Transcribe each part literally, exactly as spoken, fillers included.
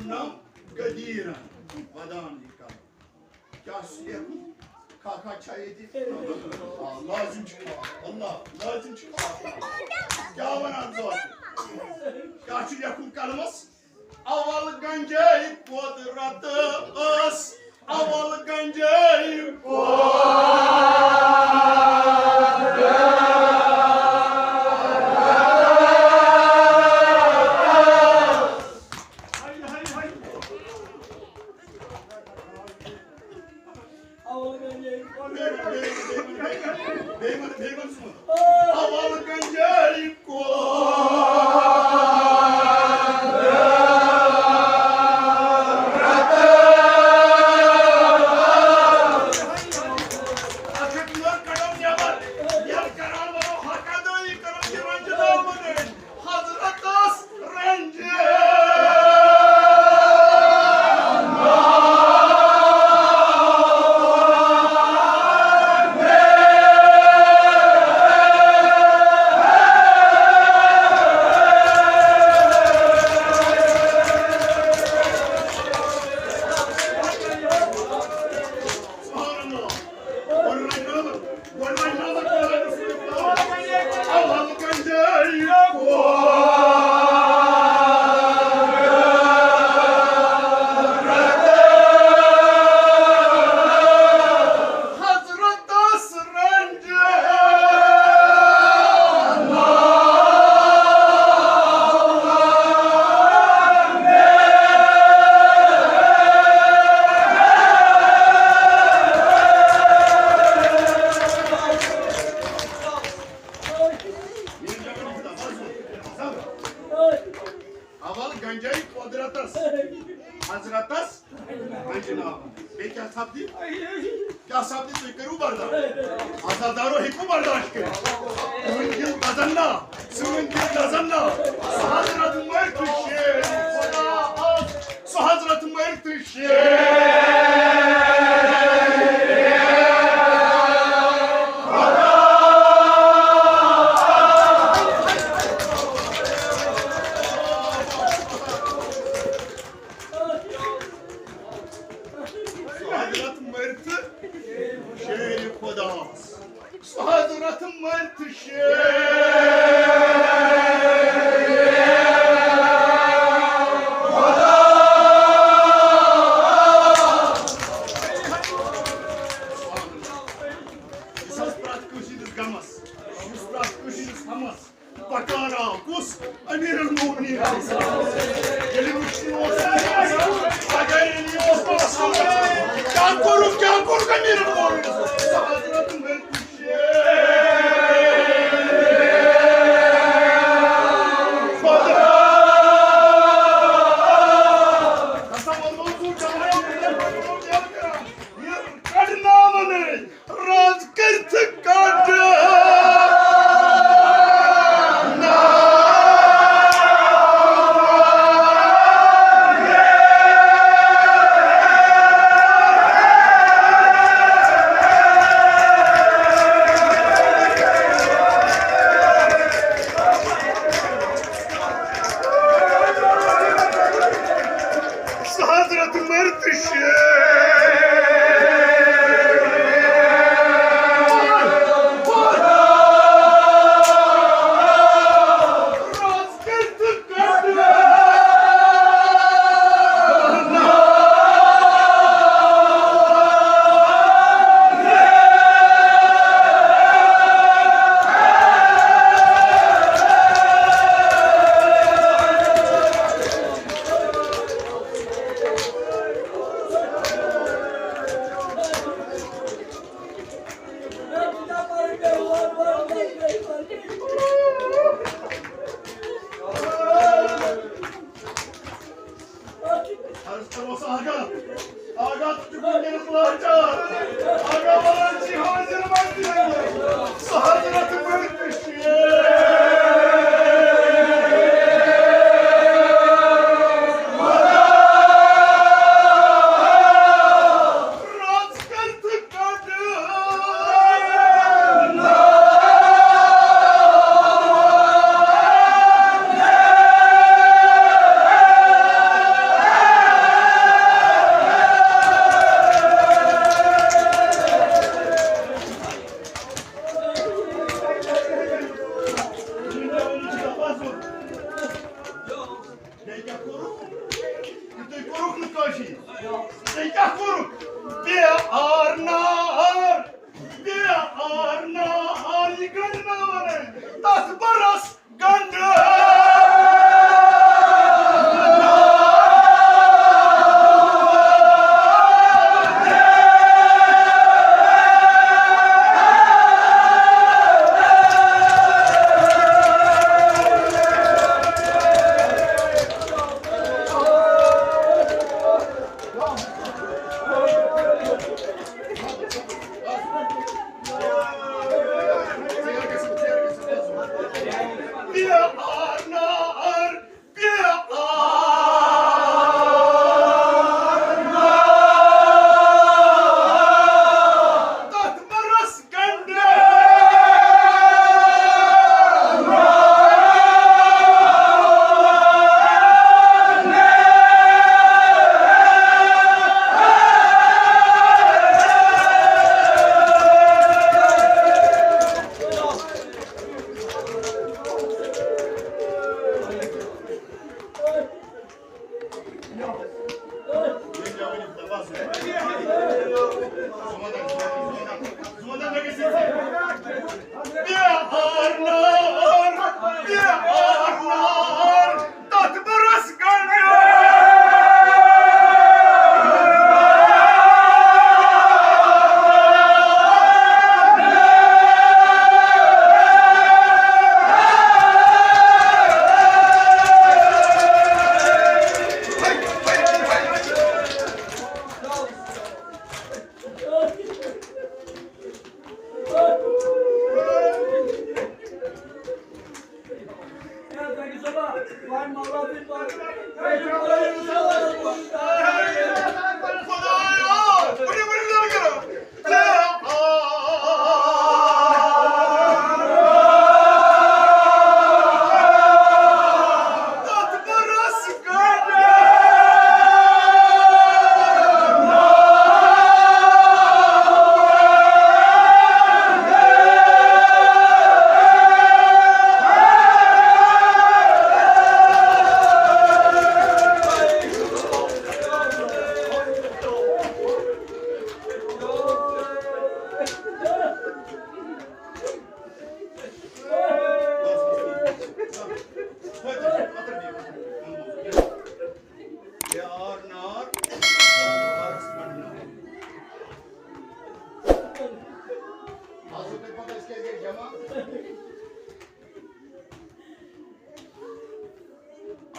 نم قدیرن ودان یہ کلم۔ کیا چھُ لیکھُن؟ کھا کھا چھا ییٚتہِ؟ آ، لازم چھُ کھا۔ اللہ، لازم چھُ کھا۔ کیا ونان ژٕ؟ کیا چھُ لیکھُن قلمس؟ اول گنجے قدرت ٲس، اول گنجے قدرت۔ حضرتس رنجے۔ سبحان اللہ۔ گۄڈٕ وَنہِ نظر، گۄڈٕ وَنہِ نظر، گۄڈٕ وَنہِ نظر۔ حضرتس رنجے۔ اول گنجے قدرتس، حضرتس گنجہِ ناو۔ بیٚیہِ کیٛاہ سپدِ؟ کیٛاہ سپدِ؟ تُہۍ کٔرِو برداشت۔ عزادارو ہیٚکِو برداشت کٔرِتھ۔ سٲنۍ دِل دزن نا، سٲنۍ دِل دزن نا۔ سُہ حضرت مٔرۍ تہٕ شیر۔ سُہ حضرت مٔرۍ تہٕ شیر۔ سُہ حضرت مٔرۍ تہٕ شیر خداس۔ سُہ حضرت مٔرۍ تہٕ شیر۔ یُس حظ پرٛٮ۪تھ کٲنٛسہِ ہٕنٛدِس غمس، یُس پرٛٮ۪تھ کٲنٛسہِ ہٕنٛدِس غمس پکان آو، کُس؟ امیر المومنین۔ ییٚلہِ مُشکِل اوس آسان، اگر ییٚلہِ یہِ اوس آسان، کیٛاہ کوٚرُکھ، کیٛاہ کوٚرُکھ امیر المومنینس؟ سُہ حضرت مٔرۍ تہٕ شیر۔ ہسا ووٚنمو ژٕ، جواب دِنہٕ خٲطرٕ کیٛاہ کران؟ یہِ کڑناونَے۔ راز کٔرِتھ کڑ۔ ژےٚ کیٛاہ کوٚرُکھ؟ بے آر نار، بے آر نار، یہِ گٔنٛڈناوان تَتھ بَرَس گَنٛڈٕ۔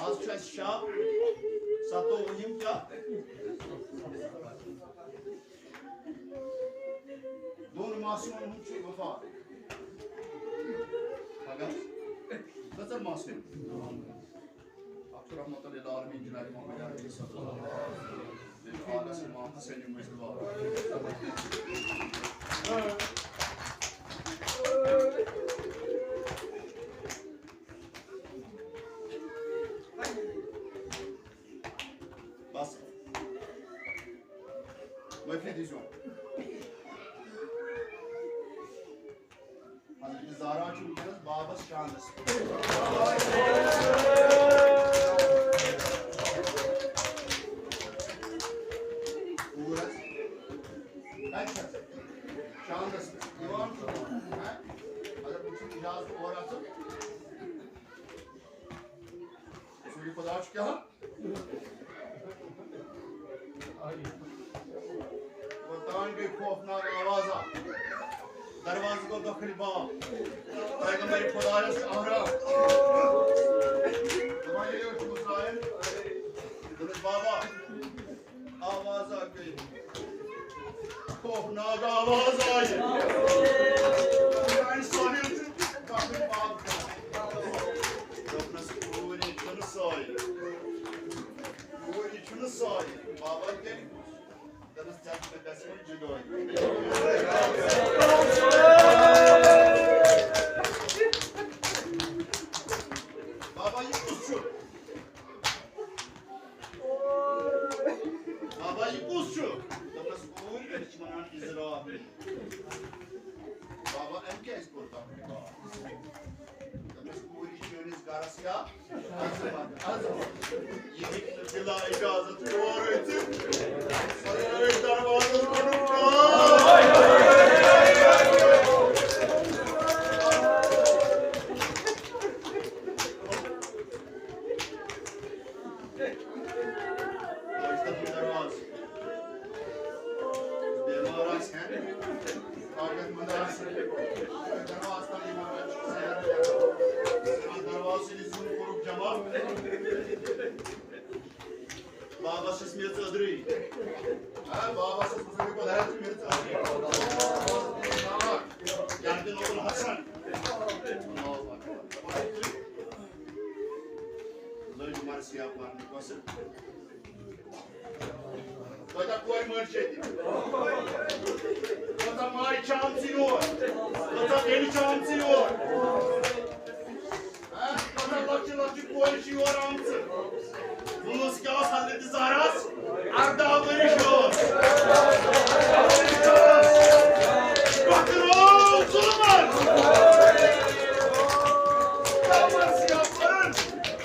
آز چھُ اَسہِ شب، ستووُہِم کیٛاہ؟ دۄن معصومن ہُنٛد چھُ وفات۔ مگر کٔژن معصوم؟ اکھ چھُ رحمت للعالمین جناب محمد عربی صلی اللہ علیہ وسلم۔ بیٚیہِ چھُ آل امام حسین مجتبیٰ۔ بس۔ معٲفی دیٖزیو۔ حضرت زہرا چھُ وٕنکیٚنَس بابَس شانَس پٮ۪ٹھ۔ کوٗر حظ۔ کَتہِ چھَس؟ شانَس پٮ۪ٹھ۔ یِوان چھُ۔ ہہ؟ اگر وٕچھُن اِجازت اورٕ اَژُن۔ رسول خدا چھُ کیٛاہ؟ تان گٔے خوفناک آوازا۔ دروازٕ گوٚو دٲخل باب۔ پیغمبر خدایَس چھُ آرام۔ دَپان، ییٚلہِ أسۍ مُسرایَن، دوٚپُس، بابا، آواز آ گٔے۔ خوفناک آواز آیہِ۔ میٛانہِ ساحِل چھُ دٲخل باب۔ دوٚپنَس، کوٗر یہِ چھُنہٕ سۄے۔ کوٗر یہِ چھُنہٕ سۄے۔ بابا تیٚلہِ کُس؟ دوٚپنَس، ژےٚ تہٕ مےٚ گژھِ وۄنۍ جُدٲیی۔ بابا، یہِ کُس چھُ؟ بابا، یہِ کُس چھُ؟ دوٚپنَس، کوٗر، أمِس چھِ وَنان اِزرا۔ بابا، أمۍ کیٛازِ کوٚر تَتھ نِکاح؟ دوٚپنَس، کوٗر، یہِ چھِ چٲنِس عرض کیا؟ عظمت، عظمت۔ یہ ہیٚکہِ نہٕ بلا اجازت یور أژِتھ۔ سارے دروازن پٮ۪ٹھ دروازٕ۔ بیمار آسہِ ہا، طاقت مند آسہِ ہا، دروازٕ تل یِوان، دروازٕ ییٚلہِ زیُن کوٚرُکھ جمع، بابا چھُس میٚژ أدرٕے۔ آ، بابا چھُس بُزرگ خۄدایَس چھُ میٚژ أدرٕے۔ جنتِ نوبل حسن۔ لٔج مرثیہ پرنہِ کۄسہٕ؟ کۭژاہ کورِ مٔلۍ چھِ ییٚتہِ؟ کۭژاہ ماجہِ چھِ آمژٕ یور؟ کۭژاہ بیٚنہِ چھِ آمژٕ یور؟ ہاں؟ کۭژاہ لۄکچہِ لۄکچہِ کورِ چھِ یور آمژٕ؟ وٲنٛس کیٛاہ ٲس حضرت زہراہَس؟ اَرداہ ؤرِش ٲس۔ ٹۄکرٲو ظُلمَن۔ کمر سیاہ پَرُن۔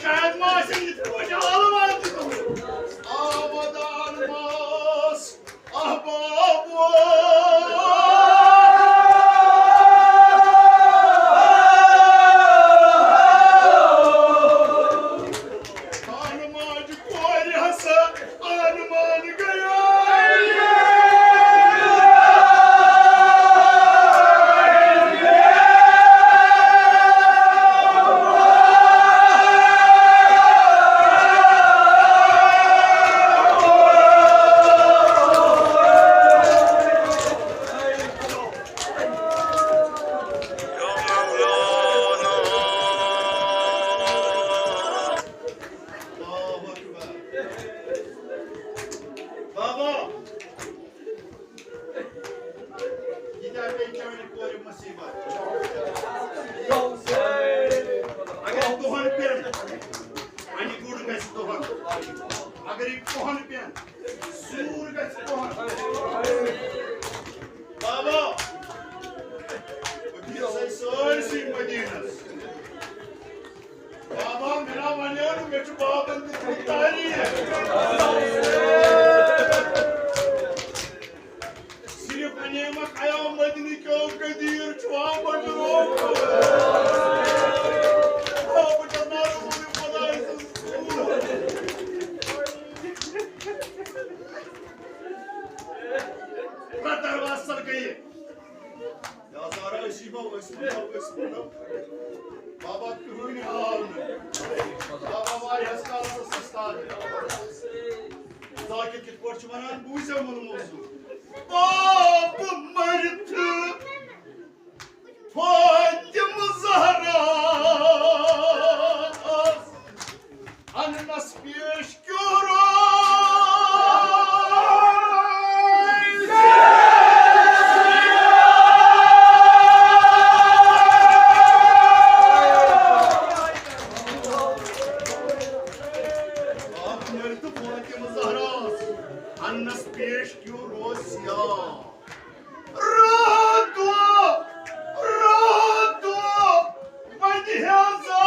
شاید ما آسن یِتھ پٲٹھۍ آلہٕ والہٕ تہِ گٔمٕتۍ۔ آبادان ماس احبابو۔ خانہٕ ماجہِ کورِ ہسا آنہٕ مان گٔیے۔ بابا، یہِ تہِ آیہِ چانہِ کورِ مُصیٖبت۔ اگر دۄہن پٮ۪ن، اَنہِ گُر گژھِ دۄہن۔ اگر یہِ دۄہن پٮ۪ن، زوٗر گژھِ دۄہن۔ بابا، بہٕ دِژے سٲرسٕے مدیٖنس۔ بابا، مےٚ نا وَنیو نہٕ، مےٚ چھُ بابن دیُتمُت تعریٖف۔ صرف وَنیمَکھ، اَیا مدینہٕ کیو غدیٖر چھُوا بٔڈروو؟ آ، بہٕ چھَس نا روٗدمُت خۄداے سٕنٛز ضروٗرت۔ پرٛٮ۪تھ دروازٕ تَل گٔیہِ۔ یا زارا، أسۍ یِمو، أسۍ وَنو، أسۍ وَنو۔ بابا، کٕہٕنۍ آو نہٕ۔ بابا، واریاہَس کالَس ٲس اُستاد۔ ذاکر کِتھ پٲٹھۍ چھُ وَنان، بوٗزِو ووٚنمو سُہ۔ باب مٔرِتھ فاطمہ زہرا ٲس۔ اننس پیش کیوں روز؟ آپ مر تو فاطمہ زہرا، اننس پیش کیوں روز سیاہ؟ راتو، راتو، وَنہِ ہیٚژا۔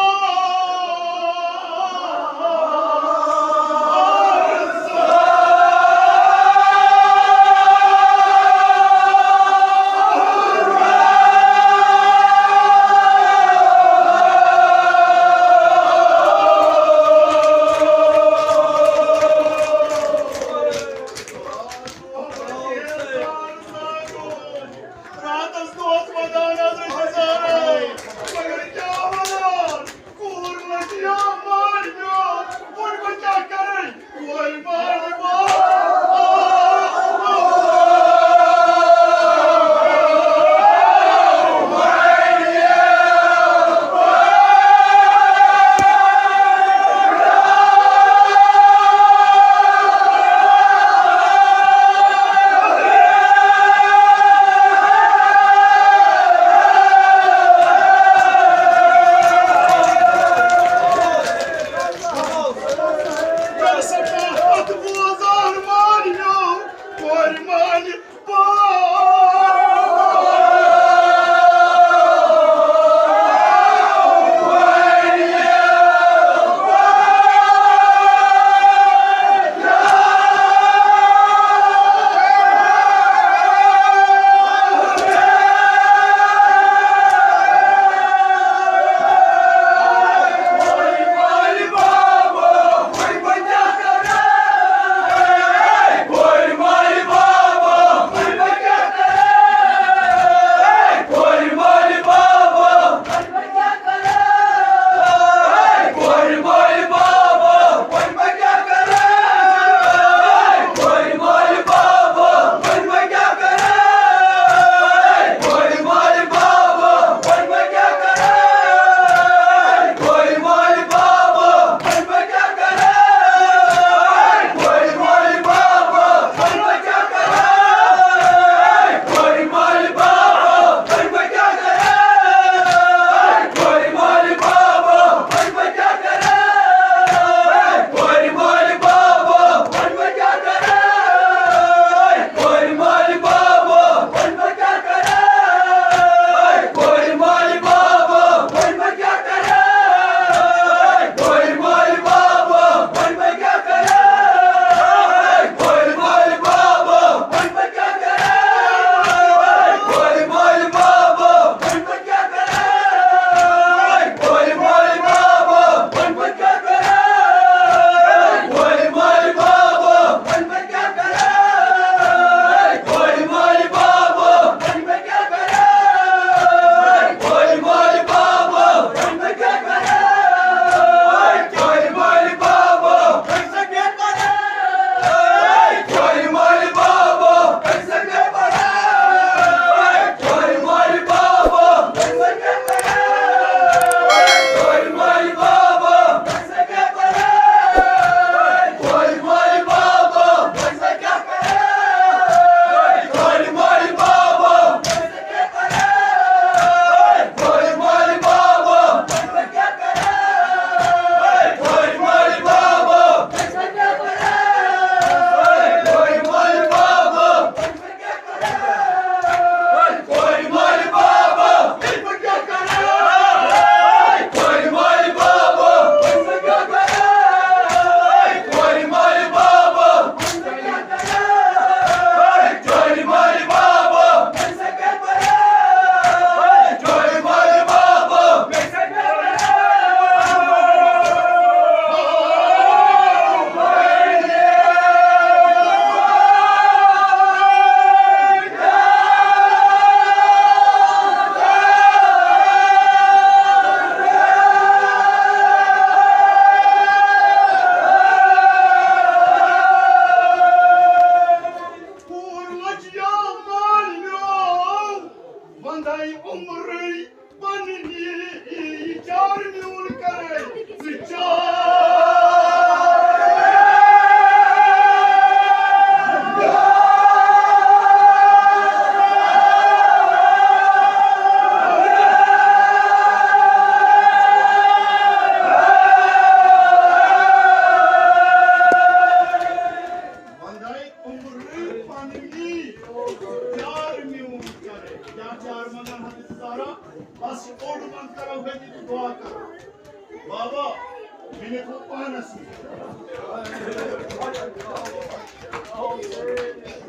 پانس سۭتۍ۔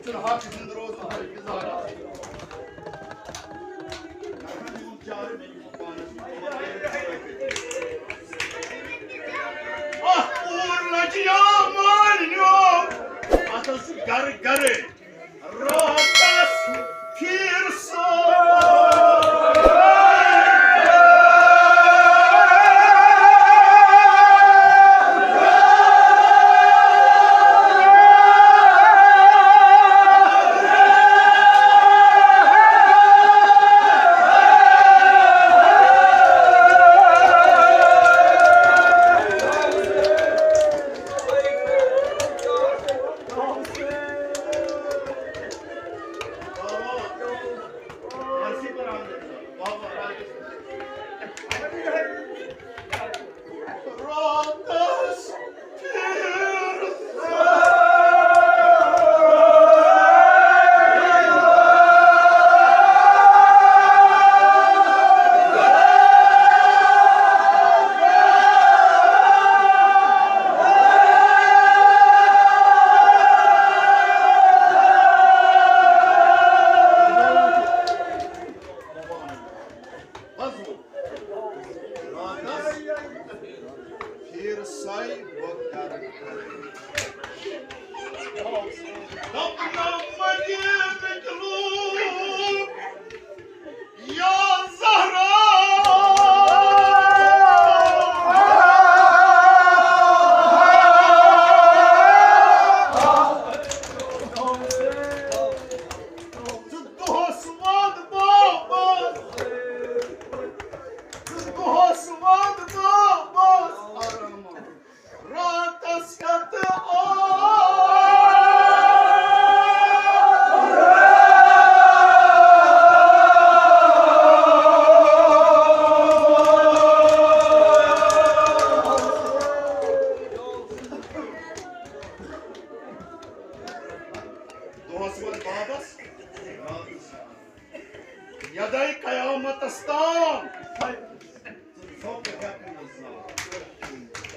چھُنہٕ حق زِندٕ روزُن ہر أکِس زالس۔ اکھ کوٗر لجہِ یا مٲلۍ نیوم۔ اتھ اوس سُہ گرٕ گرٕ۔ راتس پھیر سو۔ پھیر ساے بہٕ کرٕ۔ دپنو مدینٕکۍ لوٗکھ، یا زہرا۔ ژٕ دۄہس واد بابس، ژٕ دۄہس واد بابس۔ راتس ہٮ۪تھ آو۔ دۄہس ووت بابس، راتس یدے قیامتس تام۔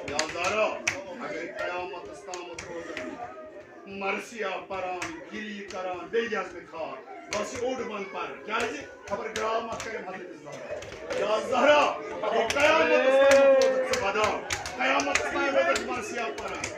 یا زہرا، اگر قیامتس تامتھ روزن مرثیہ پران، گِری کران، بیٚیہِ گژھِ نہٕ خاک۔ بس یہِ اوٚڑ بند پر، کیازِ؟ خبر گراو ما کرن حضرت زہرا۔ یا زہرا، اگر قیامتس تامتھ روزکھ ژٕ بدام، قیامتس تام روزکھ مرثیہ پران۔